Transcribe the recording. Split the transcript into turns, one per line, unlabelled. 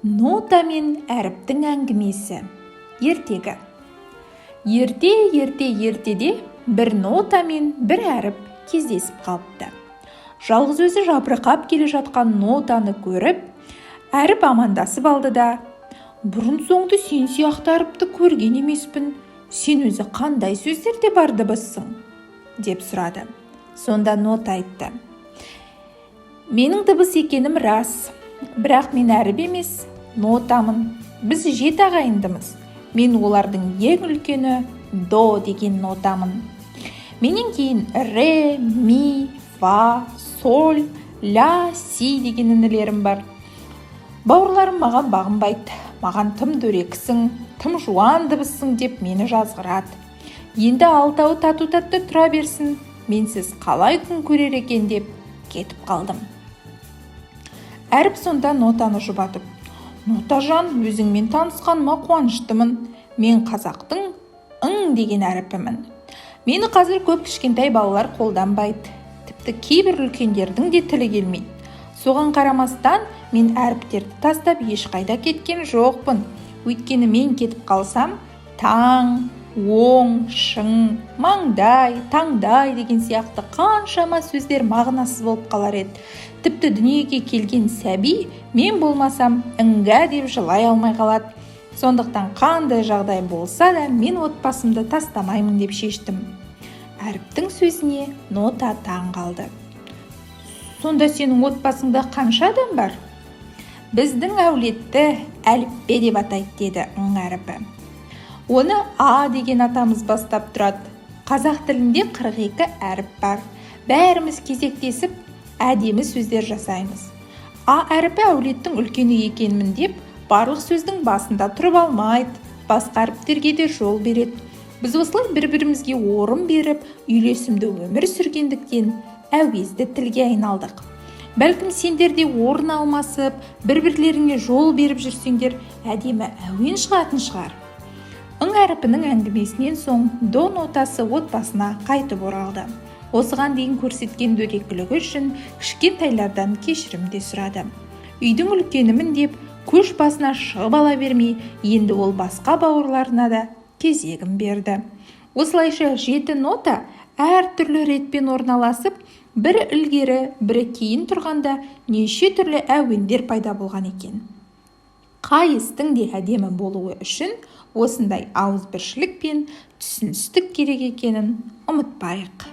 Нота мен әріптің әңгімесі. Ертегі. Ерте, ерте, ертеде бір нота мен бір әріп кездесіп қалыпты. Жалғыз өзі жабырқап келе жатқан нотаны көріп, әріп амандасып алды да: «Бұрын соңды сен сияқты әріпті көрген емеспін. Сен өзі қандай сөздерде бар дыбыссың?» – деп сұрады. Сонда нота айтты: «Менің дыбыс екенім рас, бірақ мен әріп емес, нотамын. Біз жеті ағайындымыз. Мен олардың ең үлкені, до деген нотамын. Менен кейін ре, ми, фа, соль, ля, си деген інілерім бар. Бауырларым маған бағынбайды. Маған тым дөрекісің, тым жуан дыбыссың деп мені жазғырады. Енді алтауы тату тәтті тұра берсін, менсіз қалай күн көрер екен деп кетіп қалдым». Әріп сонда нотаны жұбатып: «Нотажан, өзіңмен танысқаныма қуаныштымын. Мен қазақтың ың деген әріпімін. Мені қазір көп кішкентай балалар қолданбайды, тіпті кейбір үлкендердің де тілі келмейді. Соған қарамастан мен әріптерді тастап ешқайда кеткен жоқпын. Өйткені мен кетіп қалсам, таң, оң, шың, маңдай, таңдай деген сияқты қаншама сөздер мағынасыз болып қалар еді. Тіпті дүниеге келген сәби мен болмасам, іңгә деп жылай алмай қалады. Сондықтан қандай жағдай болса да, мен отбасымды тастамаймын деп шештім». Әріптің сөзіне нота таң қалды: «Сонда сенің отбасыңда қанша адам бар?» «Біздің әулетті әліппе деп атайды, – деді ң әріпі. – Оны А деген атамыз бастап тұрады. Қазақ тілінде 42 әріп бар. Бәріміз кезектесіп әдемі сөздер жасаймыз. А әріпі әулеттің үлкені екенмін деп, барлық сөздің басында тұрып алмайды, басқа әріптерге де жол береді. Біз осылай бір бірімізге орын беріп, үйлесімді өмір сүргендіктен, әуезді тілге айналдық. Бәлкім, сендер де орын алмасып, бір бірлеріңе жол беріп жүрсеңдер, әдемі әуен шығатын шығар». Ың әріпінің әңгімесінен соң до нотасы отбасына қайтып оралды. Осыған дейін көрсеткен дөрекілігі үшін кішкентайлардан кешірім де сұрады. Үйдің үлкенімін деп көш басына шығып ала бермей, енді ол басқа бауырларына да кезегін берді. Осылайша жеті нота әртүрлі ретпен орналасып, бірі ілгері, бірі кейін тұрғанда, неше түрлі әуендер пайда болған екен. Қай істің де әдемі болуы үшін осындай ауызбіршілік пен түсіністік керек екенін ұмытпайық.